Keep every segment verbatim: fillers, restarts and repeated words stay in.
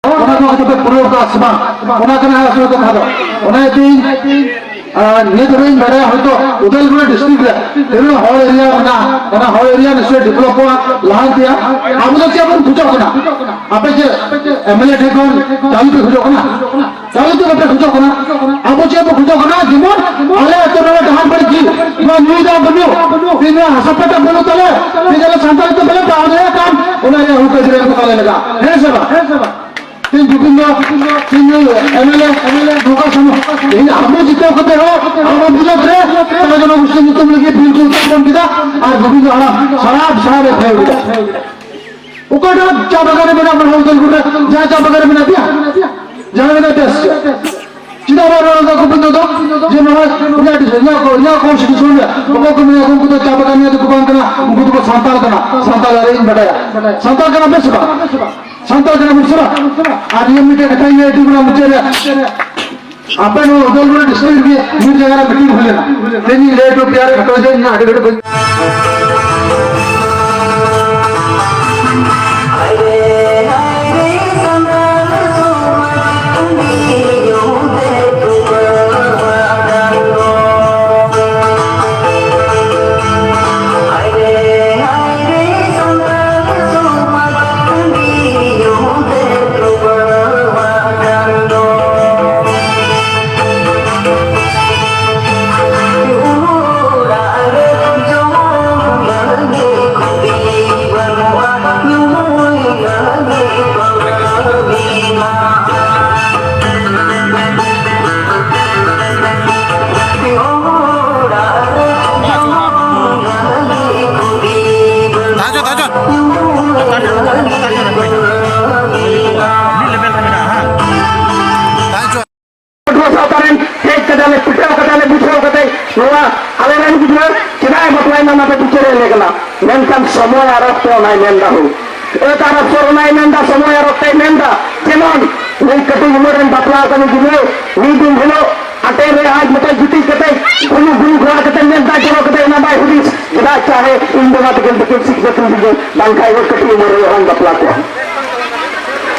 ᱚᱱᱟ ᱫᱚ ᱟᱫᱚ ᱯᱮ ᱯᱩᱨᱟᱹᱣ ᱠᱟᱜᱼᱟ ᱥᱮ ᱵᱟᱝ? ᱚᱱᱟ ᱠᱟᱱᱟ ᱟᱥᱚᱞ ᱠᱟᱛᱷᱟ ᱫᱚ᱾ ᱚᱱᱟ ᱤᱭᱟᱹᱛᱮ ᱤᱧ, ᱟᱨ ᱱᱤᱭᱟᱹ ᱫᱷᱟᱹᱵᱤᱡ ᱤᱧ ᱵᱟᱲᱟᱭᱟ, ᱦᱚᱭᱛᱳ ᱩᱫᱟᱞᱜᱩᱲᱤ ᱰᱤᱥᱴᱨᱤᱠᱴ ᱨᱮ ᱛᱤᱱᱟᱹᱜ ᱦᱚᱲ ᱮᱨᱤᱭᱟ ᱢᱮᱱᱟᱜᱼᱟ, ᱚᱱᱟ ᱦᱚᱲ ᱮᱨᱤᱭᱟ ᱱᱤᱥᱪᱚᱭ ᱰᱮᱵᱷᱞᱚᱯᱚᱜᱼᱟ, ᱞᱟᱦᱟᱱᱛᱤᱜᱼᱟ᱾ ᱟᱵᱚ ᱫᱚ ᱪᱮᱫ ᱵᱚᱱ ᱠᱷᱚᱡᱚᱜ ᱠᱟᱱᱟ? ᱟᱯᱮ ᱪᱮᱫ ᱮᱢ ᱮᱞ ᱮ ᱴᱷᱮᱱ ᱠᱷᱚᱱ ᱪᱟᱹᱞᱩ ᱯᱮ ᱠᱷᱚᱡᱚᱜ ᱠᱟᱱᱟ? ᱪᱟᱹᱞᱩ ᱫᱚ ᱵᱟᱯᱮ ᱠᱷᱚᱡᱚᱜ ᱠᱟᱱᱟ᱾ ᱟᱵᱚ ᱪᱮᱫ ᱵᱚ ᱠᱷᱚᱡᱚᱜ ᱠᱟᱱᱟ? ᱡᱮᱢᱚᱱ ᱟᱞᱮ ᱟᱹᱛᱩ ᱨᱮ ᱰᱟᱦᱟᱨ ᱵᱟᱹᱲᱤᱡ ᱜᱮ, ᱱᱚᱣᱟ ᱧᱩᱭ ᱫᱟᱜ ᱵᱟᱹᱱᱩᱜ, ᱛᱮᱦᱮᱧ ᱱᱚᱣᱟ ᱦᱟᱥᱟ ᱯᱟᱴᱟ ᱵᱟᱹᱱᱩᱜ ᱛᱟᱞᱮ, ᱛᱮᱦᱮᱧ ᱟᱞᱮ ᱥᱟᱱᱛᱟᱲ ᱛᱮ ᱵᱟᱞᱮ ᱯᱟᱲᱦᱟᱣ ᱫᱟᱲᱮᱭᱟᱜ ᱠᱟᱱ, ᱚᱱᱟ ᱨᱮᱭᱟᱜ ᱦᱩᱠ ᱟᱹᱭᱫᱟᱹᱨᱤ ᱮᱢ ᱠᱟᱛᱮ ᱞᱮ ᱞᱟᱜᱟ᱾ ᱦᱮᱸ ᱥᱮ ᱵᱟᱝ? ᱦᱮᱸ ᱥᱮ ᱵᱟᱝ? ᱛᱮᱦᱮᱧ ᱡᱩᱵᱤᱱ ᱫᱚ, ᱛᱮᱦᱮᱧ ᱮᱢ ᱮᱞ ᱮ, ᱱᱚᱝᱠᱟ ᱥᱟᱢᱟᱝ, ᱛᱮᱦᱮᱧ ᱟᱵᱚ ᱡᱤᱛᱟᱹᱣ ᱠᱟᱛᱮ ᱦᱚᱸ ᱟᱵᱚ ᱵᱤᱨᱳᱫᱷ ᱨᱮ ᱥᱟᱨᱟ ᱡᱚᱱᱚᱜᱳᱥᱴᱤ ᱧᱩᱛᱩᱢ ᱞᱟᱹᱜᱤᱫ ᱵᱤᱞ ᱠᱚ ᱩᱛᱯᱚᱱ ᱠᱮᱫᱟ ᱟᱨ ᱜᱳᱵᱤᱱᱫᱚ ᱦᱟᱲᱟᱢ ᱥᱟᱨᱟ ᱥᱟᱨᱟ ᱨᱮ ᱯᱷᱮᱞ ᱠᱮᱫᱟ᱾ ᱚᱠᱟᱴᱟᱜ ᱪᱟ ᱵᱟᱜᱟᱱ ᱨᱮ ᱢᱮᱱᱟᱜ ᱵᱚᱱᱟ ᱩᱫᱟᱞᱜᱩᱲ ᱨᱮ? ᱡᱟᱦᱟᱸ ᱪᱟ ᱵᱟᱜᱟᱱ ᱨᱮ ᱢᱮᱱᱟᱜ ᱯᱮᱭᱟ? ᱡᱟᱦᱟᱸ ᱨᱮ ᱢᱮᱱᱟᱜ ᱯᱮᱭᱟ ᱥᱮ ᱪᱮᱫ? ᱪᱮᱫᱟᱜ ᱵᱟᱭ ᱨᱚᱲ ᱮᱫᱟ ᱜᱳᱵᱤᱱᱫᱚ ᱫᱚ? ᱡᱮ ᱱᱚᱣᱟ ᱤᱧᱟᱹᱜ, ᱤᱧᱟᱹᱜ, ᱤᱧᱟᱹᱜ constitution ᱨᱮ ᱚᱠᱚᱭ ᱠᱚ ᱢᱮᱱᱟ ᱩᱱᱠᱩ ᱫᱚ ᱪᱟ ᱵᱟᱜᱟᱱᱤᱭᱟᱹ ᱫᱚᱠᱚ ᱵᱟᱝ ᱠᱟᱱᱟ, ᱩᱱᱠᱩ ᱫᱚᱠᱚ ᱥᱟᱱᱛᱟᱲ ᱠᱟᱱᱟ, ᱥᱟᱱᱛᱟᱲ ᱟᱨ ᱤᱧ ᱵᱟᱰᱟᱭᱟ᱾ ᱥᱟᱱᱛᱟᱲ ᱠᱟᱱᱟ ᱯᱮ ᱥᱮ ᱵᱟᱝ? ᱥᱟᱱᱛᱟᱲ ᱠᱟᱱᱟ ᱯᱮ ᱥᱮ ᱵᱟᱝ? ᱟᱨ ᱱᱤᱭᱟᱹ ᱢᱤᱫᱴᱮᱱ ᱠᱟᱛᱷᱟᱧ ᱞᱟᱹᱭ ᱟᱹᱰᱤ ᱵᱚᱲᱟ ᱢᱩᱪᱟᱹᱫ ᱨᱮ, ᱟᱯᱮ ᱱᱚᱣᱟ ᱩᱫᱟᱞᱜᱩᱲᱤ ᱰᱤᱥᱴᱨᱤᱠᱴ ᱨᱮ ᱢᱤᱫ ᱡᱟᱭᱜᱟ ᱨᱮ ᱢᱤᱴᱤᱝ ᱦᱩᱭ ᱞᱮᱱᱟ᱾ ᱛᱮᱦᱮᱧ ᱤᱧ ᱞᱟᱹᱭ ᱦᱚᱴᱚ ᱯᱮᱭᱟ, ᱠᱷᱟᱴᱚ ᱡᱮ ᱤᱧ ᱟᱹᱰᱤ ᱜᱷᱟᱹᱲᱤᱡ ᱵᱟᱹᱧ ᱱᱚᱣᱟ ᱟᱞᱮᱨᱮᱱ ᱜᱤᱫᱽᱨᱟᱹ ᱪᱮᱫᱟᱜ ᱮ ᱵᱟᱯᱞᱟᱭᱮᱱᱟ, ᱚᱱᱟ ᱫᱚ ᱵᱤᱪᱟᱹᱨ ᱮ ᱞᱟᱹᱭ ᱠᱟᱱᱟ, ᱢᱮᱱᱠᱷᱟᱱ ᱥᱚᱢᱚᱭ ᱟᱨ ᱚᱠᱛᱚ ᱚᱱᱟᱭ ᱢᱮᱱᱫᱟ ᱦᱳ᱾ ᱮ, ᱛᱟᱨ ᱚᱠᱛᱚ ᱚᱱᱟᱭ ᱢᱮᱱᱫᱟ, ᱥᱚᱢᱚᱭ ᱟᱨ ᱚᱠᱛᱚᱭ ᱢᱮᱱᱫᱟ, ᱡᱮᱢᱚᱱ ᱱᱩᱭ ᱠᱟᱹᱴᱤᱡ ᱩᱢᱮᱨ ᱨᱮᱱ ᱵᱟᱯᱞᱟ ᱟᱠᱟᱱ ᱜᱤᱫᱽᱨᱟᱹ ᱢᱤᱫ ᱫᱤᱱ ᱦᱤᱞᱳᱜ ᱟᱴᱮᱨ ᱨᱮ ᱟᱡ ᱢᱚᱛᱚᱡ ᱜᱤᱛᱤᱡ ᱠᱟᱛᱮ ᱵᱷᱩᱞᱩ ᱵᱷᱩᱞᱩ ᱠᱷᱚᱲᱟ ᱠᱟᱛᱮ ᱢᱮᱱᱫᱟ, ᱡᱚᱨᱚ ᱠᱟᱛᱮ ᱚᱱᱟ ᱵᱟᱭ ᱦᱩᱫᱤᱥ, ᱪᱮᱫᱟᱜ ᱪᱟᱦᱮ ᱤᱧ ᱵᱟᱵᱟ ᱛᱟᱹᱠᱤᱱ ᱫᱚᱠᱤᱱ ᱥᱤᱠᱷᱱᱟᱹᱛ ᱞᱤᱫᱤᱧᱟ, ᱵᱟᱝᱠᱷᱟᱱ ᱩᱱᱟᱹᱜ ᱠᱟᱹᱴᱤᱡ ᱩᱢᱮᱨ ᱨᱮ ᱚᱦᱚᱧ ᱵᱟᱯᱞᱟ ᱠᱚᱜᱼᱟ᱾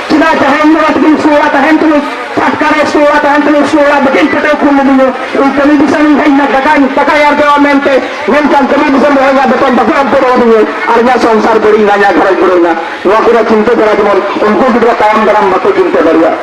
ᱪᱮᱫᱟᱜ ᱪᱟᱦᱮ ᱤᱧ ᱵᱟᱵᱟ ᱛᱟᱹᱠᱤᱱ ᱥᱩᱨ ᱨᱮ ᱛᱟᱦᱮᱱ ᱛᱩᱞᱩᱡ, ᱪᱷᱟᱴᱠᱟ ᱨᱮ ᱥᱩᱨ ᱨᱮ ᱛᱟᱦᱮᱱ ᱛᱩᱞᱩᱡ, ᱥᱩᱨ ᱨᱮ ᱵᱟᱹᱠᱤᱱ ᱯᱟᱹᱴᱟᱹᱣ ᱠᱚ ᱞᱤᱫᱤᱧᱟ, ᱤᱧ ᱠᱟᱹᱢᱤ ᱫᱤᱥᱚᱢ ᱤᱧ ᱦᱮᱡ ᱮᱱᱟ, ᱴᱟᱠᱟᱧ, ᱴᱟᱠᱟᱭ ᱟᱨᱡᱟᱣᱟ ᱢᱮᱱᱛᱮ, ᱢᱮᱱᱠᱷᱟᱱ ᱠᱟᱹᱢᱤ ᱫᱤᱥᱚᱢ ᱨᱮ ᱦᱮᱡ ᱮᱱᱟ, ᱵᱮᱛᱚᱱ ᱵᱟᱠᱚ ᱮᱢ ᱯᱩᱨᱟᱹᱣ ᱟᱹᱫᱤᱧᱟ, ᱟᱨ ᱤᱧᱟᱹᱜ ᱥᱚᱝᱥᱟᱨ ᱵᱟᱹᱲᱤᱡ ᱮᱱᱟ, ᱤᱧᱟᱹᱜ ᱜᱷᱟᱨᱚᱸᱡᱽ ᱵᱟᱹᱲᱤᱡ ᱮᱱᱟ᱾ ᱱᱚᱣᱟ ᱠᱚᱨᱮ ᱪᱤᱱᱛᱟᱹ ᱫᱷᱟᱨᱟ ᱡᱮᱢᱚᱱ ᱩᱱᱠᱩ ᱜᱤᱫᱽᱨᱟᱹ ᱛᱟᱭᱚᱢ ᱫᱟᱨᱟᱢ ᱵᱟᱠᱚ ᱪᱤᱱᱛᱟᱹ ᱫᱟᱲᱮᱭᱟᱜ᱾